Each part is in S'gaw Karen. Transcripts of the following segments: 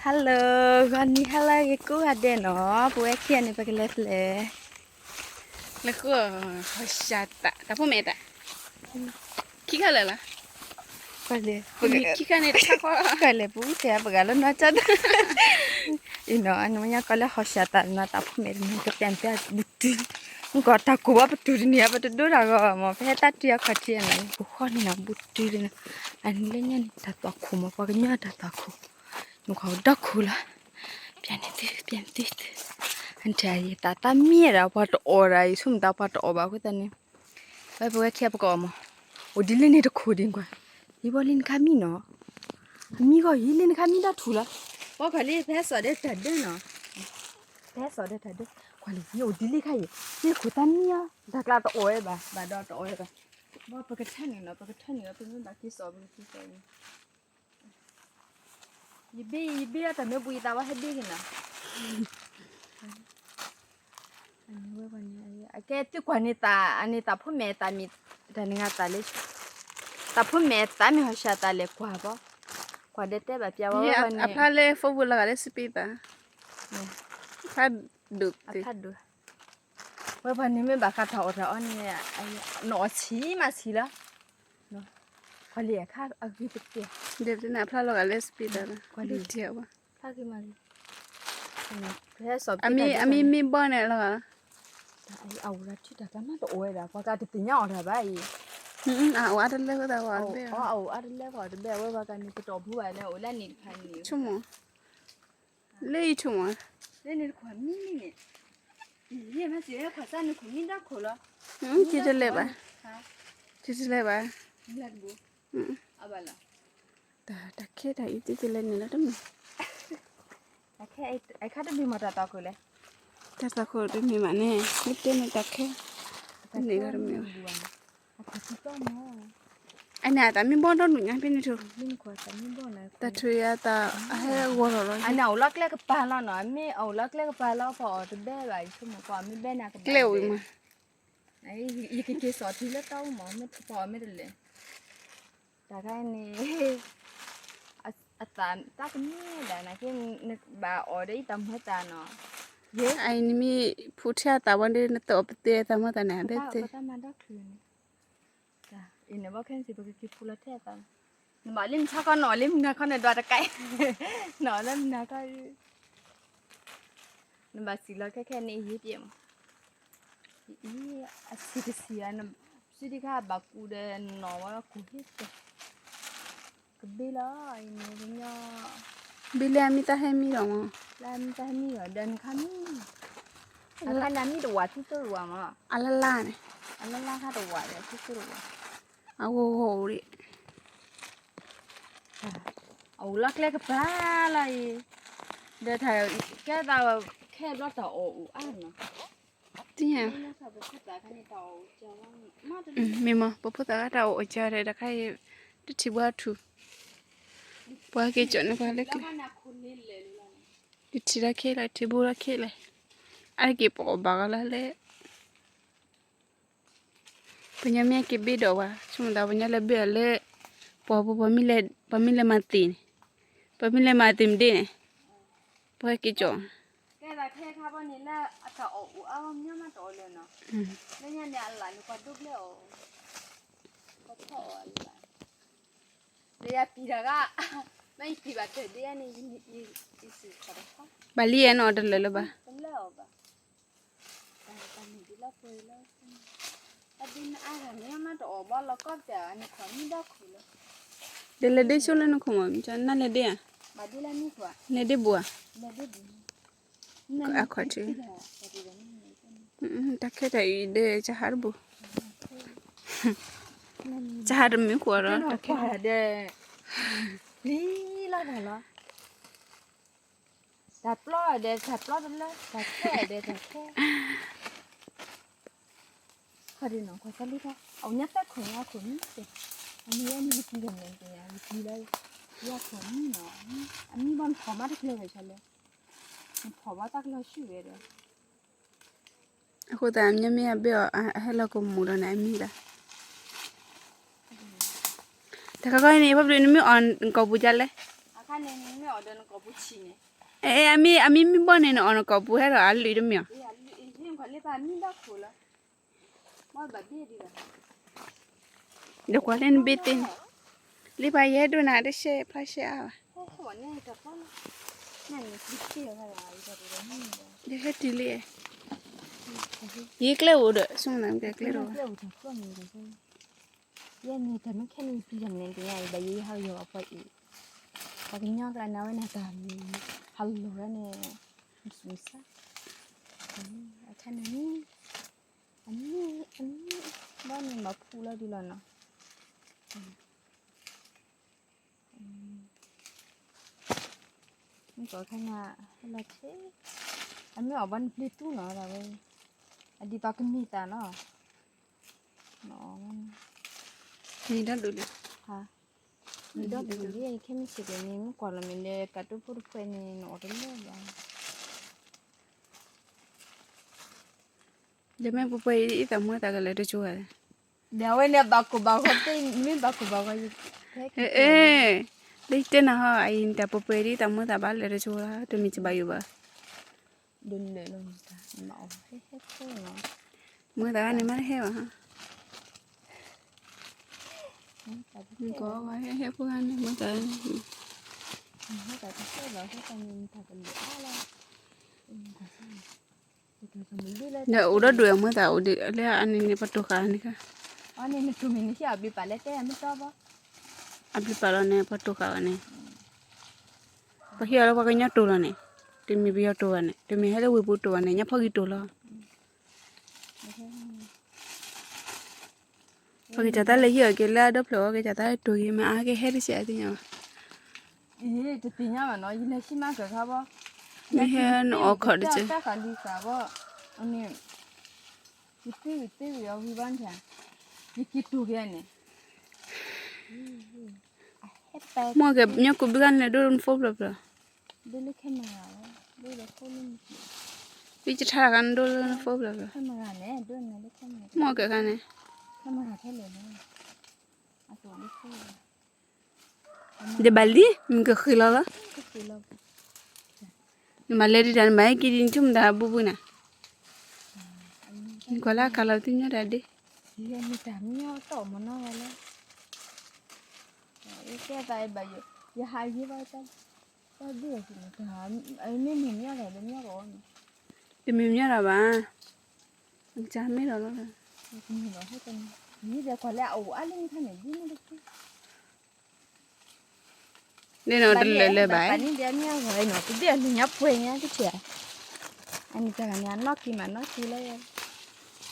Hello, ဂီၤနံၤဟါလၢအဂ့ၤကိးဂၤဒဲးနီၤ, ပဝဲခံဂၤန့ၣ် ပကလဲၤဖဲလဲၣ်. လဲၤဃုအီၣ် ဟီၣ်စၢ်သး တၢ်ဖိမဲာ်သး ခံခါလၢာ်လီၤ. ပလဲၤ ခံခါန့ၣ်တခါဃီ ကလဲၤပူၤကဲပဂၤလၢနီၢ်ကၠီတၢ် အံၤနီၤ, အနမ့ၢ်ညါကီးလၢဟီၣ်စၢ်သးနီၤ, တၢ်ဖိမဲာ်တနီၤ ကပျၢ်န့ၣ်ပျၢ်ဘူးတုၤ, မ့ၢ်ကီးတၢ်ကိးဘၣ်ပတူၤတနံၤ ပတဒိတၢ်ဂီၤမး, ပဟဲတၢ်တံၢ်အခီၣ်ထံးနီၤ, ပဃီန့ၣ်နီၤ ဘူးတုၤလံနီၤ, အန့ၣ်လၢညါန့ၣ် တၢ်သွၣ်ခိၣ်မး ပှၤကညီတၢ်သွၣ်ခိၣ်, နခွါဒီခိၣ်လီၤ, ပျၢ်န့ၣ်သု ပျၢ်န့ၣ်သု, အတၢ်ယသးတၢ်မံဒီး ပှၤတအီၣ်ဒၣ် ယဆိကမိၣ်သးပှၤတအီၣ်ဘၣ်အဃိသတးန့ၣ် ဝဲပဝဲခံဂၤပကအီၣ်မး, အိၣ်ဒ်လၢန့ၣ်တခိၣ်ဒံးကွၢ်, ယဘီလံနခါမံနီၤ, အမံဂီၢ်ယံၤလၢနခါမံတၢ်ထူၣ်လီၤ, ပှၤကွၢ်လံ ဖဲစီၤဒဲတၢ်ဒၢနီၤ, ဖဲစီၤဒဲတၢ်ဒၢ, ကွၢ်လံ ယအိၣ်ဒ်လံခါအံၤ, န့ၣ်တခိၣ်တၢ်မံအီၤ, တၢ်ကျါတအီၣ်ဝဲဘၣ်, ဘၣ်ဒီးတအီၣ်ဝဲဘၣ်, ဘၣ်ပကထၢနုာ်နီၤ ပကထၢနုာ်ဝဲ ပမ့ၢ်ဘၣ်က့ၤစီၤ ပကက့ၤစီၤအံၤ ယဘ့ၣ် ယဘ့ၣ်အတၢ်မ့ၢ်ဘူးယသးဝဲဟဲဘ့ၣ်က့ၤနီၤ, အကဲသုကွၢ်န့ၣ်သး အန့ၣ်သးဖိမဲာ်သးမံၤ တၢ်န့ၣ်ဂၤသးလၢ သးဖိမဲာ်သးမ့ၢ်ဟီၣ်စၢ်သးလဲၤကွၢ်ဘၣ်, ကွၢ်ဒဲတဲဘၣ်ပျၢ်ဝဲဝဲန့ၣ် အဖျါလၢ phone ပူၤလီၤဂာ်လၢ speed သး, အဖျါဒိၣ်သ့ ဝဲပှၤန့ၣ်မ့ၢ်ဘၣ်ဃးတၢ်အီၣ်တၢ်အီန့ၣ် နအီၣ်ဆံးမးဆံးလီၤ, ကွၢ်လံအခါအဂ့ၤတက့ၢ်, ဒ်န့ၣ်အဖျါလီၤဂာ်လၢ speed သးလီၤ, ဒ်အဝဲ ဖျါက့ၤမးလံ, အမံမ့ၢ်ဘီန့ၣ်လီၤဂာ်လီၤ, အအိၣ်လၢထံတၢ်ကျါမးတအိၣ်ဝဲဒၣ် ပှၤကတသ့ၣ်ညါအီၣ်တၢ်ဘၣ်အံၤ, အအိၣ်အါတလၢဃိသးဝဲတဘ့ၣ်, အအိၣ်အါတလၢဃိတဘ့ၣ် အဝဲပှၤကန့ၣ် ပတအီၣ်ဘူးဘၣ်န့ၣ် အိၣ်လၢန့ၣ်တဖၣ်န့ၣ် ဆိကမိၣ် လၢယဆိကမိၣ် လၢန့ၣ်တခွါမံန့ၣ်, ယမ့ၢ်စံးခွါစၢ်န့ၣ်ခိၣ်မံဒီခိၣ်လီၤ, က့တလဲၤဘၣ်, က့တလဲၤဘၣ်, တၢ်ခဲတၢ်အံၤသုတလဲၤန့ၣ်လီၤတမ့ၢ်, တၢ်ခဲတဘ့ၣ်မ့ၢ်တၢ်သွၣ်ခိၣ်လဲၣ်, တၢ်သွၣ်ခိၣ်တမ့ၢ်ဘၣ်န့ၣ် မ့ၢ်တဲန့ၣ်တၢ်ခဲ, တန့ၢ်လီၤတမ့ၢ်ဘၣ် အန့ၣ်အတၢ်မ့ၢ်ဘီဒီဒူၣ်ညါဖဲန့ၣ်ထူၣ်, တၢ်ထူၣ်ယါတၢ်အဟဲဂီၤထီၣ်လီၤ, အန့ၣ်အအိၣ်လီၤကျဲကပၤလီၤနီၤ, မ့ၢ်အအိၣ်လီၤကျဲကပၤလီၤ ပှၤအီၣ်တဘဲဘၣ် ယဆိကမိၣ်ပှၤမ့ၢ်ဘဲန့ၣ်ကဘၣ် ကျဲအိၣ်မး, ယကက့ၤစီၣ်ထံလၢတၢ်အိၣ်မး ပှၤအီၣ်မ့ၢ်တလဲၣ်, တၢ်ခါန့ၣ် အသးတၢ်ကမံဒၣ်နာ်က့ နဘၣ်အီၣ်ဒီးယတၢ်မၤသးနီၤ, ယဲ အအံၤနမ့ၢ်ဖူးထဲအသးဝဲဒီး နတအီၣ်ပသ့အသးမၤသးန့ၣ် အဘဲသ့ တၢ်မၤဒီချူန့ၣ်, အံၤန့ၣ်ဘီခဲန့ၣ်စံး ပကက့ၤဖူးလီၤထဲအသး, နဘၣ်လၢနဆါခီနီၤလၢမုၢ်နၤခီန့ၣ် ဒွးတကဲ, နီၤလၢမုၢ်နၤခီ နဘၣ်စံးလီၤခဲခဲန့ၣ် ယဟ့ၣ်ပျဲမး, အံၤ အဆံးတဆံးဧါ, စုတခါဘၣ်ကူဒီးနီၤဝဲကူဟ့ၣ်တဲ, ကဘ့ၣ်လီၤ, အံၤန့ၣ်ကညီ, ဘ့ၣ်လၢအမံတၢ်ဟဲမံလီၤမး, လၢအမံတၢ်ဟဲမံလီၤ ဒီးနခါမံ, အခါန့ၣ်အမံတဝာ် ထူၣ်သိတဝာ်မး, အလၢ်လၢ်န့ၣ်, အလၢ်လၢ်ခါတဝာ်ဒီး ထူၣ်သိတဝာ်, အဂီၢ်ဂီၢ်အိၣ်ဒံး အအိၣ်လီၤကျဲကပၤလီၤအံၤ, ဒီးတၢ်ကဲသးဝဲ ခဲဘျီတၢ်အီၣ်အိၣ်အါနီၤ, သ့ၣ်ညါ, မ့ၢ်မး ပဖိသၣ်ဂၤတၢ်အီၣ်အိၣ်ကၢ်ဒီး တခါအံၤ တထံၣ်ဘၣ်ထူၣ်, ပှၤက့ၤကၠီၣ်န့ၣ်ပှၤလၢကျဲ, တထံၣ်လီၤခဲလၢာ်, ထံၣ်ဘိလီၤခဲလၢာ်, အါတက့ၢ်ပအီၣ်ဘၣ်ဂီၤလၢလၢ ပညီမ့ၢ်က့ၤဘ့ၣ်ဒီးဝဲ ဆိကမိၣ်သးပညီလၢဘ့ၣ်အီၤလၢ ပှၤပှၤမ့ၢ်လဲၤမၤသ့ၣ်န့ၣ်, ပှၤမ့ၢ်လဲၤမၤသ့ၣ်မ့ၢ်ဒ့ၣ်န့ၣ်, ပှၤက့ၤကၠီၣ်, ကဲသးခဲခါဘီန့ၣ်လၢအတၢ်အီၣ်အိၣ်အါဝဲ မညီမးတအီၣ်လၢၤနီၤ, လၢညါန့ၣ်အလၢ်န့ၣ် ပှၤဒိဘျဲအီၣ်, ပှၤဖီၣ်အီၣ်အလၢ်, ဒီးယပံာ်တၢ်ဂၤ, မ့ၢ်ယပံာ်ဘၣ်တၢၢ်ဒ့ၣ်ယၤန့ၣ်, ယစံးခီၣ်တခီ, ဘၣ်လံအဲၣ်နီၤတလၢာ်လၢၤဘၣ်, တလၢာ်အီၤဘၣ် ဒ်လဲၤဒ့ဆိလၢနခိၣ်မး, နလဲၤဒ့ဧါ, လဲၤဒ့ဘူးဧါ, အခီၣ်ထံး, တၢ်ခဲတၢ်အံၤဒီး ကဟးတဘူး, ကဟးတမုာ်ဃီဒီး တၢ်ခဲ, လံလီၤတၢ်လီၤ တၢ်ပျီဒီးတၢ်ပျီတလၢ တၢ်ခဲဒီးတၢ်ခဲ, ခီဒ်နီၤ ကွၢ်စၢ်လံထီၣ် အအိၣ်ညါသၢခိၣ်ညါခိၣ်မံၤ, အမံၤဝဲန့ၣ် ယပျံၤဒီးန့ၣ် ယပျံၤလၢ ယခိၣ်မံၤနီၤ, အမံၤဘၣ်နဖီၣ်မးတကျၢၤဝဲဆၢလၢ, နဖီၣ်ဘၣ်တၢ်ကလီၤဆူၣ်ဝဲဒီး အဃိသတး မ့မ့ၢ်အဘ့ၣ်အီၤ အဟဲလီၤကမူၣ်ဒီးန့ၣ် အမံၤဒီး တခါခီန့ၣ် ဖးဘျုးနမ့ၢ်အီၣ်ကိာ်ပူၤဒ်လဲၣ်, န့ၣ် မ့ၢ်အီၤဒီးနကိာ်ပူၤဆံးန့ၣ်, အဲ အမ့ၢ် အမ့ၢ်မ့ၢ်ဘီၣ်န့ၣ် နအီၤနကိာ်ပူၤဟဲဒီးအလုၢ်တမ့ၢ်အီၤ, ဒီးကွၢ်လၢနဘ့ၣ်သ့ၣ်န့ၣ်, လၢပှၤယဟဲဒိၣ်နၤတရှဲဖျါရှဲအါဘၣ်, ယဟဲတုၤလံ, ယကျဲအိၣ်ဒီး ဆိကမိၣ်ကျဲအိၣ် ယဲန့ၣ် တၢ်မ့ၢ်ခဲန့ၣ် ပျံၤတၢ်မနုၤတညါအံၤ ဘၣ်ယဲယဟးကယီၤအပှၤအံၤ, ပှၤကညီကျါန့ၣ် အဝဲန့ၣ်တၢ် ဟးလီၤဝဲန့ၣ်, မုၢ်ဆူၣ်မုၢ်ဆါ, အခါန့ၣ်, အမံ, အမံ, ဘီန့ၣ်မၤဖူလီၤဒုလီၤနီၤ, မ့ၢ်ကီးခါညါ, ဟဲလီၤဆ့, အမ့ၢ်အီၤဘီန့ၣ်ပျံၤတူၢ်နီၤဒၣ်ဝဲ, အဒ်သိးကမ့ၢ်တၢ်နီၤ, မ့ၢ်ဒီဒူၣ်လံ, မ့ၢ်ဒီဒူၣ်လံ ခဲမုၢ်ဆ့ၣ်က့ၤန့ၣ် မ့ၢ်ကွၢ်လီၤမ့ၢ်လၢကးတိၢ်ဖိတဖှဲးန့ၣ် နအီၣ်တလၢဘၣ် ဒီးမ့ၢ်ပှဲၤပှဲၤအံၤ အံသးမူသးကလဲၤတကၠိဘၣ်, ဒီးအဝဲန့ၣ်ဘၣ်ကိၢ်ဘၣ်ဂီၤသ့ၣ် မ့ၢ်ဘၣ်ကိၢ်ဘၣ်ဂီၤ, လၢယတဲနၤဟီ အံၤတၢ်ပှဲၤပှဲၤဒ်အံၤ အံသးမူသးဘၣ်လဲၤတကၠိလီၤ တမ့ၢ်စဘၣ်ယိၣ်ဘၣ်, ဒ်လဲၣ်လီၤ, မူသးဂၤန့ၣ်မ့ၢ်တဟဲဘၣ်ဟီ, မ့ၢ်ကီးဝဲဟဲဟဲဖိဂၤန့ၣ် မူသးဂၤန့ၣ်, ဒီးအိၣ်ဒီဒူၣ်အမူသးအိၣ်ဒ်လၢအန့ၣ်န့ၣ် ပှၤတိာ်ဃာ်န့ၣ်ခါ, အဘျုးပာ်လီၤန့ၣ် ပှၤတိာ်ဃာ်ဘၣ်န့ၣ်, ပှၤဟံးအီၤလၢပှၤကညီတိာ်လီၤန့ၣ်, တမ့ၢ်ပယီၤတိာ်ဘၣ်န့ၣ် တမ့ၢ်ဟဲလၢဝ့ၢ်ပူၤတိာ်ဘၣ်န့ၣ် ညါဖီဂံၢ်တိာ်လီၤ ပကစၢ်သးလဲၤဟံးအီၤက့ၤလၢအဒီဖျၢၣ်အီၤ ကစၢ်သးလဲၤတိာ်က့ၤ မ့ၢ်အါကဟဲတစဲးသ့ၣ်ညါဘၣ်, တသ့ၣ်ညါဘၣ်နီၤ ယလဲၤဆံမၤကၢၢ်ခါဘီ, မ့ၢ်ဟဲနအီၣ်ခီၣ်တစဲး, ယသ့ဝံၤသ့ဝံၤအီၤဝံၤဘီန့ၣ်, ယက့ၤတိာ်က့ၤန့ၣ် မ့ၢ်ကညီကူးဘုခါန့ၣ် ဒိၣ်နဖိဖျၢၣ်ဖျၢၣ်, ဝံတထါတခါန့ၣ် ဒိၣ်လၢနဖိဖျၢၣ်ဖျၢၣ်, မ့ၢ်ကခါန့ၣ်, ဒီးဘၣ်လံ မ့ၢ်ကဃ့လီၤလီၤ, နမၤလဲၤဒံးတၢ် နမၤဟဲက့ၤဒံး နဆိကမိၣ်တၢ်ဘူးဘူးနၤ, နကွၢ်လၢအခါလီၤ သုညီတၢ်ဒ့, ယမ့ၢ်တၢ်မညီတီၢ်မနီၤဝဲလၢ ယကဲသးဘၣ်ယိၣ်, ယဟးယ့ဘၣ်တၢ်, တၢ်ဒုးအီၤန့ၣ်, မ့ၢ်မ့ၢ်မညီတၢ်လၢမညီကီးန့ၣ်, တမ့ၢ်မညီတၢ်ဘၣ်, ကစၢ်မ့ၢ်လီၤလီၤ, မ့ၢ်ဒီးကွၢ်လၢအအိၣ်အါလၢမ့ၢ်ခါန့ၣ် ဒ်မ့ၢ်တကဲ န့ၣ်နီၤ တလၢာ်လၢာ်ဘၣ်, ပဒ့ၣ်အီၤလၢညါပှဲၤညါကထံၣ်, အန့ၣ်တဂၤန့ၣ် အနီၢ်က့ၤမးနီၢ်က့ၤလၢ,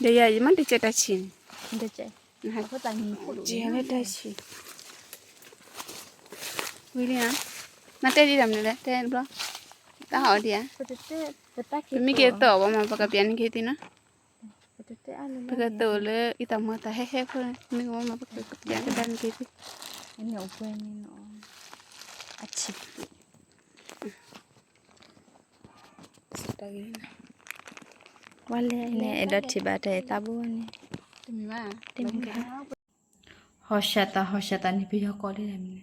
ဒီးယၤယမ့ၢ်တကဲတၢ်ဆံးန့ၣ်, တကဲလၢတၢ်ဆံး, ဝံၤလံဧါ, မ့ၢ်တဲဒ်တၢ်မနုၤလဲၣ် တဲတဘျီ, တၢ်ဟးအီၤဒံးဧါ, ပမ့ၢ်က့ၤသိးဘၣ်မး ပကပျးန့ၢ်က့ၤသုနီၤ ပကသိးလၢအံသးမူသးဟဲဟဲဖိ မ့ၢ်ကမၣ်ပကပျးကဒါန့ၣ်က့ၤသု, အဆံး, ဝဲလဲၣ်န့ၣ် အဲၣ်ဒိးထံၣ်ဘၣ်တၢ်အဲၣ်သးဘိန့ၣ်, ဟီၣ်ရှးသး ဟီၣ်ရှးသးန့ၣ် ပယီၤကိးလၢတၢ်မနု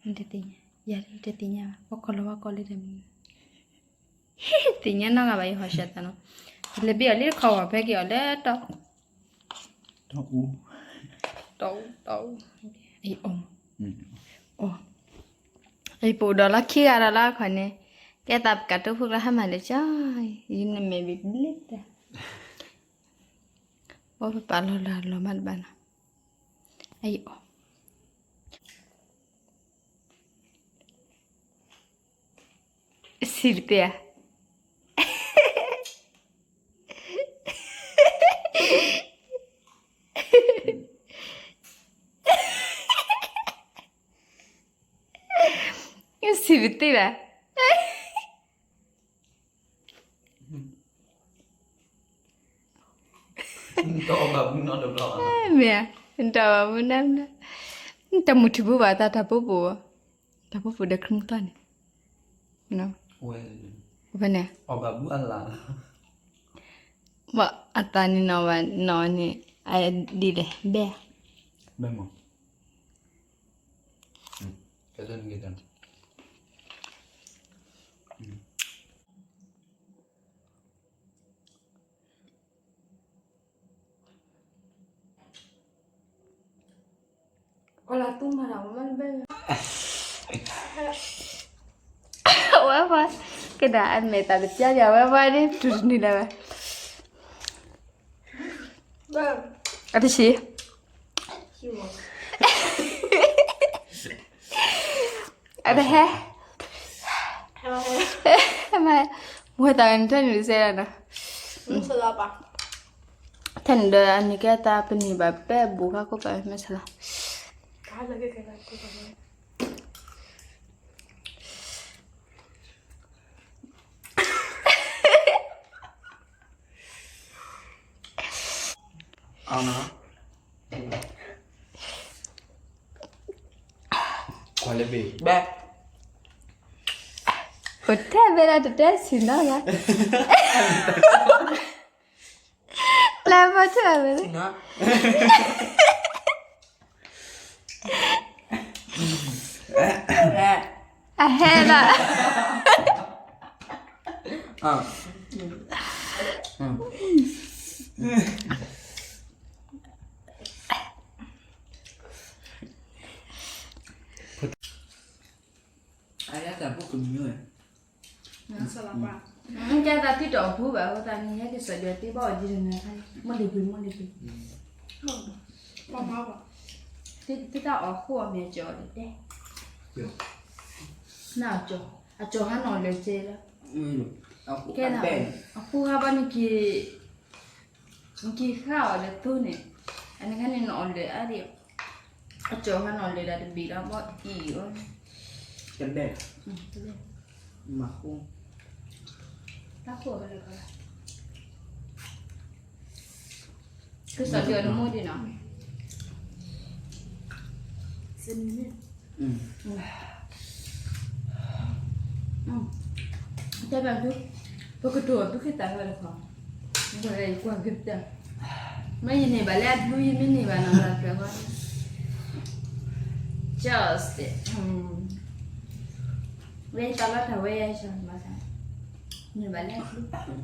ၤ, တသ့ၣ်ညါ, ယၤလၢတသ့ၣ်ညါဘၣ် ပှၤကီၢ်လီၤဝါကိးလၢတၢ်မနုၤ, တသ့ၣ်ညါနီတဂၤဘၣ် ယဟီၣ်ရှးသးနီၤ, ယလဲၤဘ့ၣ်အီၤလၢတခီဂီၤ ဖဲက့ၤအီၤလၢတီ, တီအူ, တီအူ, အံၤအီၣ်, အီၣ်, အံၤပအိၣ်ဒီးလီၢ်ခံဂၤဒီးလီၢ်ခီန့ၣ်, ကဲသးပကးတိၢ်ဖိကျါဟဲမၤလဲၤကၠီ, ယနမဲာ်ဘံၣ်ဘျ့တၢ်, ပပာ်လီၤလၢလီၤမးတဘၣ်နီၤ, အံၤအီၣ် စံးတသ့ဧါ, စံးတသ့ဘၣ်, မ့ၢ်ဧါ, နတၢ်ဘၣ်မူနၤ, နတၢ်မုၢ်ထံၣ်ဘိဘၣ်သး တၢ်ပိပိ, တၢ်ပိပိဒီးခရံာ်မူသီန့ၣ်, ဖဲန့ၣ်, ဘၣ်အသးန့ၣ်နီၤဘၣ်နီၤန့ၣ်, ဒ်လဲၣ်, ဘဲ, ဘဲမး, ကဲ, ဝဲပှၤ ကဒၣ်အမဲာ်သးတပျၢ်ယၤ ဝဲပှၤန့ၣ် တူၢ်တနုၤလၢၤဝဲ အတဆံး အတဟဲ မ့ၢ်တၢ်နထၢနုၤတစဲးလီၤနီၤ ထၢနုၤဒီး အန့ၣ်ကဲတၢ်ပန့ၢ်ဘၣ် ပဲဘူးခါခိၣ်ကးမ့ၢ်ဆလီၤ အီၤနီၤ ကွၢ်လၢဘ့ၣ် ဘဲ ပတဲဘဲလၢတတဲဆံးနီၤ လၢပတဲဘဲလၢ အဟဲလီၤ အတၢ်ဖိကမံၤဝဲ ကဲသးတံၢ်တီၢ်အပူၤဘၣ် အဃိသတးန့ၣ် ဟဲက့ၤစီၤဒၢတ့ဘၣ်အီၤဒ်န့ၣ်ခါန့ၣ် မိၢ်လံၤပှ့ၤ မိၢ်လံၤပှ့ၤ တၢ်အီၣ်ဃိအီၤမ့ၢ်အကၠီၤဒဲး နၢ်အကၠီၤ အကၠီၤဟါနီၢ်လၢာ်ကဲလၢ ကဲနၤ အဃိဟါဘၣ်နက့ၤ နက့ၤဃၣ်အီၤလၢသိန့ၣ် အန့ၣ်ခါန့ၣ်နအီၣ်လၢာ်အါဒံး အကၠီၤဟါနီၢ်လၢာ်ဒၣ်တဘ့ၣ်လီၤ ဘၣ်အံၤအီၤ တဘဲၣ် မၤဃိ တၢ်ဃိအီၤလၢာ်ကီး ကစီၤဒၢနမိၢ်ဒံးနီၤ တဲဘၣ်ဒု ပကတိၤအီၤဒုးက့ၤတၢ်ဂၤတခီ ကွၢ်က့ၤတၢ် မ့ၢ်ယန့ၢ်ဘၣ်လၢအဘျုး ယမ့ၢ်န့ၢ်ဘၣ်နီၤ လီၤကြၢးဝဲ just ဝဲတၢ်လီၤတၢ်ဝဲယဲၢ်ဆၢမၤသး န့ၢ်ဘၣ်လၢအဘျုး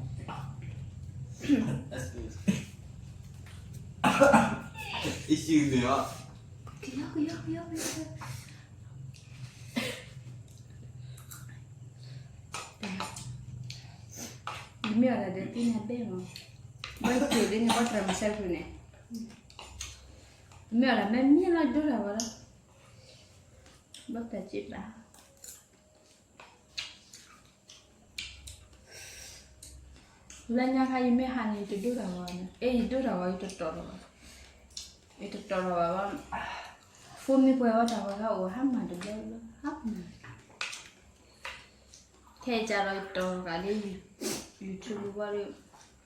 Excuse me ကယီကယီကယီကယီ ယမ့ၢ်အီၤဒၣ်ဒီးသ့ၣ်ညါဘဲၣ်မး ဘၣ်ယက့ၤဒ်န့ၣ် ဘၣ်တြီမဆဲးဖုန့ၣ် မ့ၢ်အီၤဒၣ်မ့ၢ်မ့ၢ်လီၤဒိၣ်ထီၣ်ဝဲလီၤ ဘၣ်တၢ်စ့ၢ်ဘၣ် လၢညါခါယမ့ၢ်ဟးန့ၣ် ယတဒိၣ်ထီၣ်ဝဲန့ၣ် အဲ ယဒိၣ်ထီၣ်ဝဲ ယတတီၤထီၣ်ဝဲ ယတတီၤထီၣ်ဝဲဘၣ် ဖိမ့ၢ်ပှဲၤဝဲတၢ်ဝဲခါအိၣ်ဟါမၢ်တဘျီဘျီ ဟါမၢ် ခဲအံၤကဒီးယတီၤကးလၢ YouTube ဘၣ်ဒီး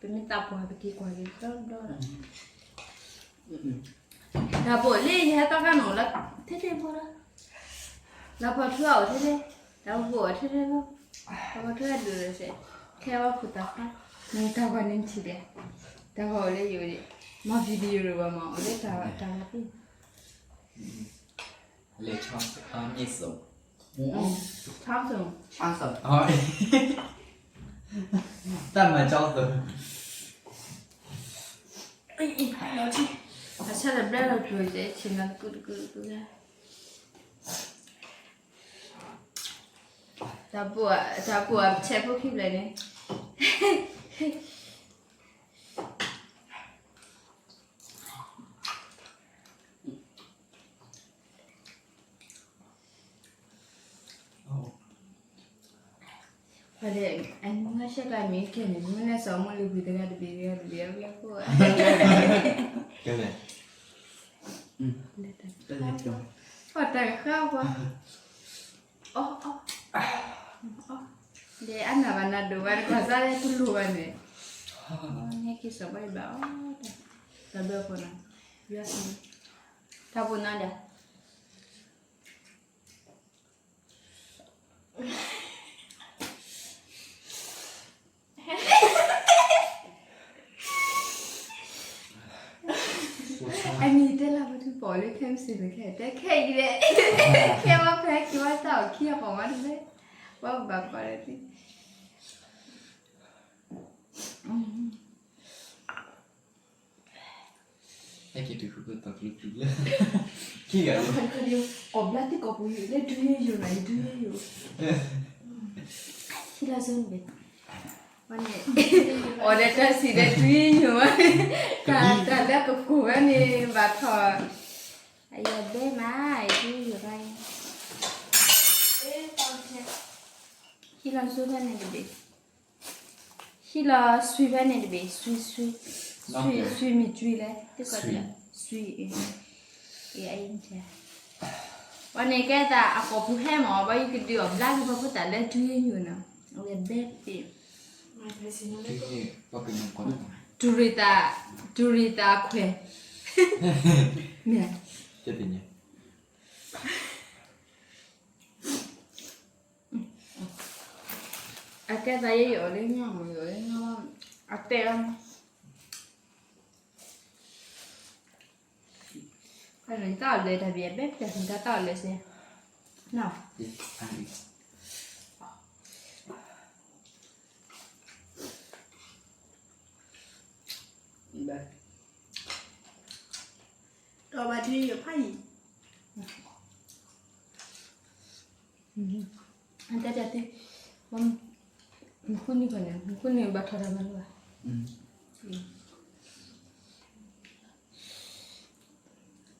ပမ့ၢ်သးပှၢ်ပက့ၤကွၢ်က့ၤဘျီဘျီလီၤ တၢ်ဘိးလၢယဟဲသီခါန့ၣ်အိၣ်လၢ ထဲထဲဖိလီၤ လၢပှၤထူအအိၣ်ထဲထဲ တၢ်ဘိးအီၤထဲထဲဖိ တၢ်ဘိးထူအဒိၣ်စဲး ခဲအံၤပှၤဖိသၣ်ခွါ နတၢ်ဘိးန့ၣ်ထံၣ်ဒဲး တၢ်ဘိးအိၣ်လၢယိၤဒံး မ့ၢ် video ဒိၣ်ဘၣ်မး အိၣ်လၢတၢ်ဘိးသ့ၣ် လေချောင်းစုံ ချောင်းစုံ ချောင်းစုံ တၢ်မၤချောင်းစုံ အဆၢတဘျဲၣ်လီၤကျိၤကဲဆ့ၣ်နီၤတကူတကူတကူ တၢ်ဘိး တၢ်ဘိးအဆဲးဖိခံဖျၢၣ်န့ၣ် ပှၤဒီး အနၢ်ဆဲးကျါမ့ၢ်ကဲန့ၣ် မ့ၢ်လဲၤစီၤမိၢ်လံၤပှ့ၤတဂၤတဘ့ၣ်တဂၤတဘ့ၣ် အဘျီခိၣ် ကဲန့ၣ် ပှၤတၢ်ဃၣ်ပှၤ အီ အီ ဒီးအနၢ်ဘၣ်နၢ်ဒိၣ်ဘၣ် တကွၢ်စၢ်လၢတလိၣ်ဘၣ်န့ၣ် ဟဲက့ၤစီၤဘၣ်အံၤဘၣ်အီၤ တၢ်ဘျီဖိနီၤ ယွၤစံး တၢ်ဘိးနၤဒီး အနံၤတဲလၢပထူပိာ်လၢခဲမုၢ်ဆ့ၣ်န့ၣ် ခဲတဲခဲအံၤလဲၣ် ခဲဝဲဖဲက့ၤဝဲတၢ်အီၣ်ခံအပီၢ်မးတလဲၣ် ဝဲဘၣ်ကွၢ်လၢသ့ၣ် ဟဲက့ၤတုၤဃုကတီၤကျူကျူလၢ ခံဂၤလၢ အီၣ်ဘျါသ့ၣ်ကိာ်ပူၤလၢဒုးယိာ်ယိာ်နီၤ ယဒုးယိာ်ယိာ် ဟံးလီၤစိန့ၣ်ဘ့ၣ် ဝဲန့ၣ် အီၣ်ဒီးတၢ်စံးဒီးဒုးယိာ်ယိာ်ဝဲ တၢ်လၢကကိၢ်ဝဲန့ၣ် ဘၣ်ထီၣ် အယဘဲမး ယဒုးယိာ်ယိာ်ဝဲ ဟံးလီၤစိဖဲန့ၣ်တဘ့ၣ် ဟံးလီၤဆွံဖဲန့ၣ်တဘ့ၣ် ဆွံ ဆွံ ဆွံမ့ၢ်ကွံလဲၣ် သ့ၣ်ကီးတၢ် ဆွံ အံၤ အံၤ ဝဲန့ၣ်ကဲသးအကိာ်ပူၤဟဲမး ဘၣ်ယကဒုးအီၣ်ဘျါက့ၤပှၤဖိသၣ်လၢဒုးယိာ်ယိာ်နီၤ အဝဲဘဲတဘ့ၣ် တုၤရ့ၣ်သး တုၤရ့ၣ်သးခွဲး မ့ၢ် အကဲသးယဲယအီၣ်လၢညါမး ယအီၣ်လၢညါ အတဲအီၤ တၢ်အီၣ်လဲၤတၢ်ဘၣ် အဘဲပျၢ်န့ၣ် တၢ်အီၣ်လဲၤစ့ၢ် နီၤ ဒီးဘၣ်ဒုးယိာ်ဖးယံာ် အတၢ်တၢ်သ့ မုၢ်ဃုနံၤခီန့ၣ် မုၢ်ဃုနံၤဘၣ်ထီၣ်တၢ်မၤလၢၤဘၣ်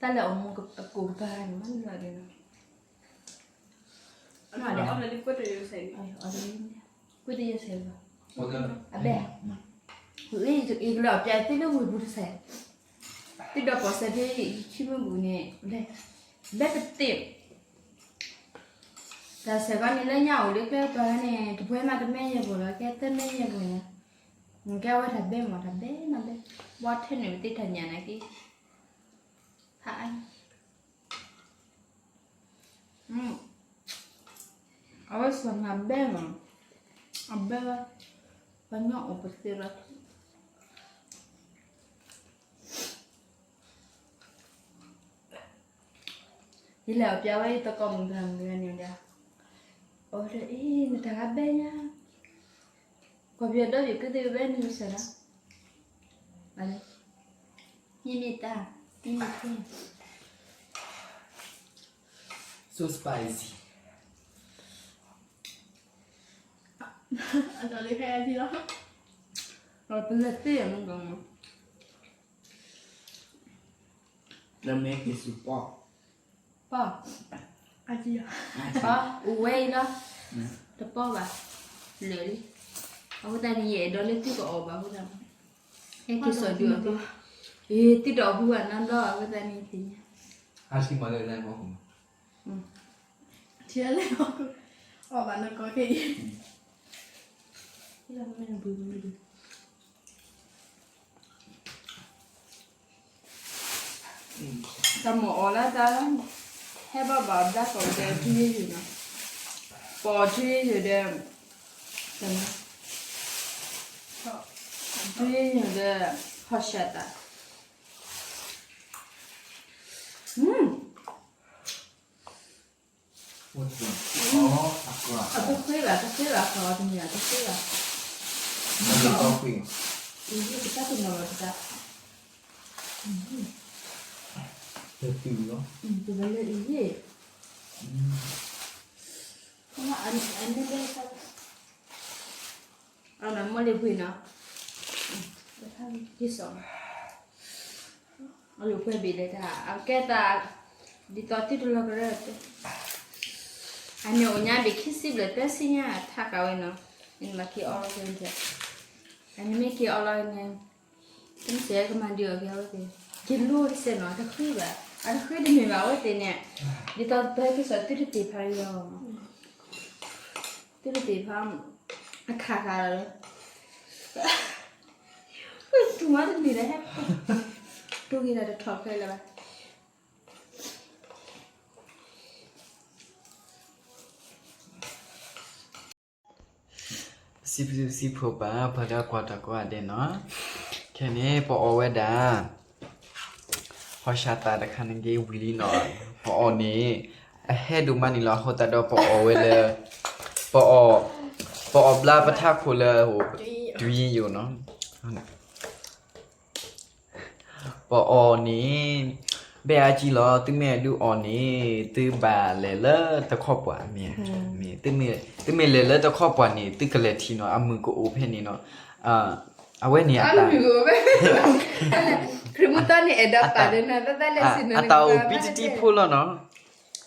တၢ်လၢအမူအကိၢ်ကပၤန့ၣ် မၤလၢၤဘၣ်ဒ်နီၤ ကွၢ်တယိာ်ဆဲးလီၤ အဘဲ အံၤကလီၤပျဲသ့ၣ်လၢဝ့ၢ်ပူၤတစဲး သ့ၣ်ဒီးပီၣ်စဲးဖဲခံမုၢ်ပူၤန့ၣ် ဘဲတသ့ၣ် တၢ်ဆဲးကီးန့ၣ်လၢညါအိၣ်လၢကျဲပၤန့ၣ် တပှဲၤမးတမဲယဲၢ်ပူၤလီၤ ကဲသၢမဲယဲၢ်ပူၤန့ၣ် ကဲဝဲတၢ်ဘဲမး တၢ်ဘဲမးဘဲ ဘှီထဲန့ၣ်ပသ့ၣ်တၢ်ညၣ်နာ်က့ ဖးအါ အဝဲစီၤနၤဘဲမး အဘဲဝဲ ပှၤညီအိၣ်ပသ့လီၤ ယလဲၤအီၣ်ပျဲဝဲအံၤသကိးမုၢ်ကျၢ်မုၢ်ကျၢ်န့ၣ်ဒီး အဝဲဒၣ်အံၤ နတၢ်ဂၤဘဲညါ ကီၢ်ပယီၤဒီးယကသ့ၣ်ဘဲန့ၣ်စၢၤလီၤ မ့မ့ၢ်တၢ် မ့မ့ၢ်တၢ် so spicy အလီၤလံဖဲအသံလီၤ ပလဲၤသ့ၣ်မုၢ်ကီၢ်မး လၢမဲက့ၤစူၤပီၢ် ပီၢ် ပီၢ် အိၣ်ဝဲအံၤလီၤ တပီၢ်ဘၣ် လၢာ်လံ အဃိသတးန့ၣ် ယအဲၣ်ဒိးလၢသုကအီၣ်ဘၣ်အဃိသတး ဟဲက့ၤစိာ်ဒုးအီၣ်သု အ့ သုတအီၣ်ဘူးဘၣ်နီတဘျီဘၣ်အဃိသတးန့ၣ် သ့ၣ်ညါ အါထံမၤလၢလဲၣ်မီၢ်ခိၣ် ထံလၢလဲၣ်မီၢ်ခိၣ် အီၣ်ဘၣ်နီၢ်ကီၢ်ခဲအံၤ တၢ်မၤအီၣ်လၢတၢ် ဟဲဘၣ်ဘၣ်ဘျါကီၢ်ဒီး ဒုးယိာ်နီၤ, ပအီၣ်ဒုးယိာ်ဒီး ဒုးယိာ်ဒီး ဟီၣ်စၢ်သး အတဃ့ဘၣ် တဃ့ဘၣ် ဃီတမံၤ အတဃ့ဘၣ် တဃ့ဘၣ် အံၤ ပတၢ်တနီၤလီၤပတၢ် တတုၤလီၤ ပကလဲၤအံၤ အန့ၣ် အနမီၢ်လံၤပှ့ၤနီၤ, ယစီၤ အလိာ်ကွဲဘ့ၣ်လၢတၢ် အကဲသး ဒ်သိးသုတလီၤကရၢ အန့ၣ်အိၣ်ညါဘ့ၣ်ခံဆံဘျဲၣ်သၢဆံညါ ထးဃာ်ဝဲနီၤ, နမၤက့ၤအီလီၤကဲ အနမ့ၢ်က့ၤအီလီၤန့ၣ် တမ့ၢ်စဲကမၤဒုးအီၤကဲဝဲသ့ၣ် က့ၤလိတစဲးနီၤ တဃ့ဘၣ် အတဃ့တမ့ၢ်ဘၣ်ဝဲသ့ၣ်န့ၣ် ဒ်သိးပဟဲက့ၤစိာ်သုတသ့ၣ်ဖးယီၤ သုတသ့ၣ်ဖး အခါခါလီၤ ဝဲတူၢ်မးတမံၤလၢဟဲ တူၢ်က့ၤဒီးတထီၣ်ဖဲလၢၤဘၣ် ပစံးဘျုးစံးဖှိၣ်ပှၤ ပှၤလၢအကွၢ်တၢ်ကိးဂၤဒဲးနီၤ, ခဲန့ၣ် ပအီၣ်ဝဲဒၣ် ဟီၣ်စၢ်သးတခါန့ၣ်က့ၤဝံၤလံနီၤ, ပအီၣ်န့ၣ် အဟဲဒိၣ်မးန့ၣ်လီၤ အဃိသတးဒီးပအီၣ်ဝဲလၢ ပအီၣ် ပအီၣ်ဘျါပထးခိၣ်လၢ ဒုးယိာ်နီၤ ပအီၣ်န့ၣ် ဘဲအါကံလီၤ, သုမ့ၢ်အဲၣ်ဒိးအီၣ်န့ၣ် သုဘၣ်လဲၤလၢတခီပှၤမ့ၢ်, မ့ၢ်, သုမ့ၢ်လဲၤလၢတခီပှၤန့ၣ် သုကလဲၤထံၣ်နီၤ အမုၢ်ကအိၣ်ဖဲန့ၣ်နီၤ, အဝဲန့ၣ် ခရံာ်မုၢ်သီန့ၣ် အဲၣ်ဒိးပာ်ဒီးနၤ အတၢ်အိၣ်ပံတတံဖိလီၤနီၤ,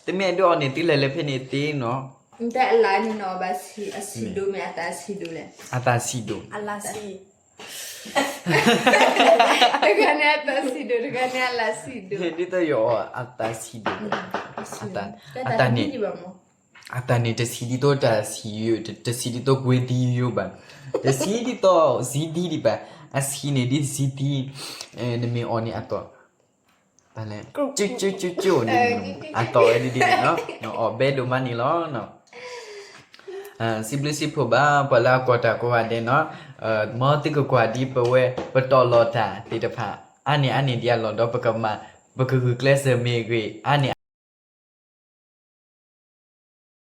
သုမ့ၢ်အဲၣ်ဒိးအီၣ်န့ၣ် သုလဲၤလၢဖဲန့ၣ်သ့နီၤ, တၢ်အလါန့ၣ်နီၤ ဘၣ်ဆံးဒိၣ်မ့ၢ်အတၢ်ဆံးဒိၣ်လဲၣ်, အတၢ်ဆံးဒိၣ် တဂၤန့ၣ်အတၢ်ဆံးဒိၣ် တဂၤန့ၣ်အလါဆံးဒိၣ်, ဒ်သိးယအီၣ်အတၢ်ဆံးဒိၣ်, အတၢ်န့ၣ်, အတၢ်န့ၣ် တဆံးဒ်သိးတၢ်ဆံးယိာ် တဆံးဒ်သိးကွ့သံယိာ်ဘၣ်, တဆံးဒ်သိးစံသံဒံးဘၣ်, အဆံးန့ၣ်ဒ်စံသံ, နမ့ၢ်အီၣ်န့ၣ်အတီၢ် ကၠိကၠိကၠိကၠိန့ၣ် အတီၢ်ဝဲဒ်န့ၣ်နီၤ, နအီၣ်ဘဲဒိၣ်မးန့ၣ်လီၤနီၤ. စံးဘျုးစံးဖှိၣ်ဘၣ် ပှၤလၢအကွၢ်တၢ်ကိးဂၤဒဲးနီၤ, မ်သုကကွၢ်ဒ်ပဝဲ ပတီၢ်လီၤတၢ်သ့ၣ်တဖၣ် အါန့ၢ်အါန့ၢ်ဒံးအလီၢ်ဒီး ပကမၤ ပကဂုာ်ကျဲးစၢးမ့ၢ်ဂ့ၤ အါန့ၢ်